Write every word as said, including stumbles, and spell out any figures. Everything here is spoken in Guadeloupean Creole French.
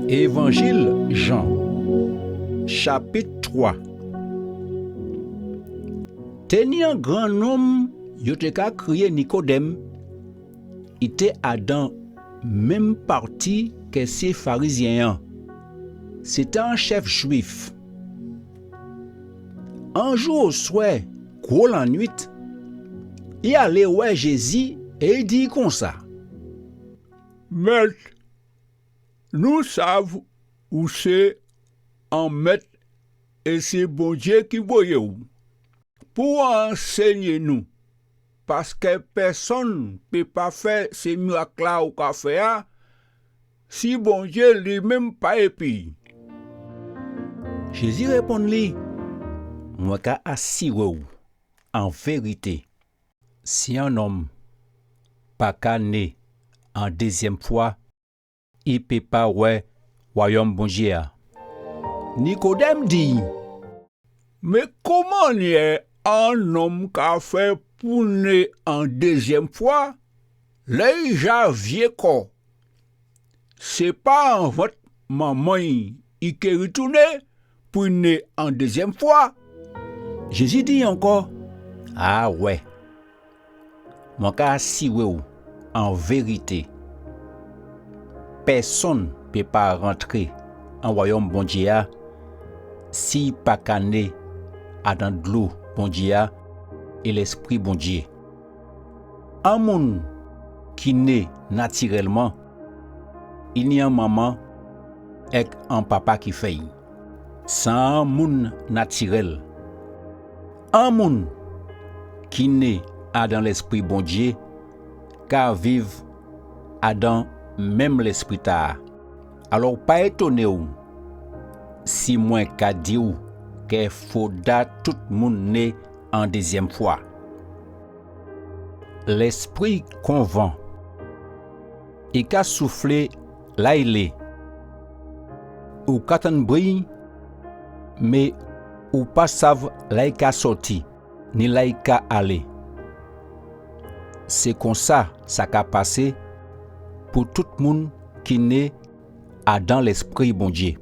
Évanjil Jan, chapit twa. Té ni an gran nonm yo té ka kriyé Nikodem, i té adan menm pati ki sé Farizien-an. Sé té an chef jwif. An jou oswè, gwo lannuit, i alé wè Jézi é i di'y konsa : Met, nou sav ou sé an met é sé Bondié ki voyé'w pou anségné nou, paski pèsonn pé pa fè sé mirak-la ou ka fè a si Bondié li menm pa épi'y. Jézi réponn li : Mwen ka asiré'w an vérité, si an nonm pa ka né an dézienm fwa, i pé pa wè wayòm Bondié a. Nikodem di'y : Mé kouman an nonm ka fè pou né an dézienm fwa, lè i ja vié kò ? Sé pa an vant manman'y i ké ritounen pou i né an dézienm fwa. Jézi di'y ankò : A wè, mwen ka asiré'w an vérité, pèsonn pé pa rantré an wayòm Bondié a si i pa ka né adan dlo Bondié a é Lespri Bondié. An moun ki né natirelman, i ni an manman ek an papa ki fè'y. Sa an moun natirel. An moun ki né adan Lespri Bondié ka viv adan menm Lespri-tala. Alò pa étoné'w si mwen ka di'w ki fodra tout moun né an dézienm fwa. Lespri kon van. I ka souflé la i lé. Ou ka tann bri'y, mé ou pa sav la i ka sòti ni la i ka alé. Sé konsa sa ka pasé pou tout moun ki né adan Lespri Bondié.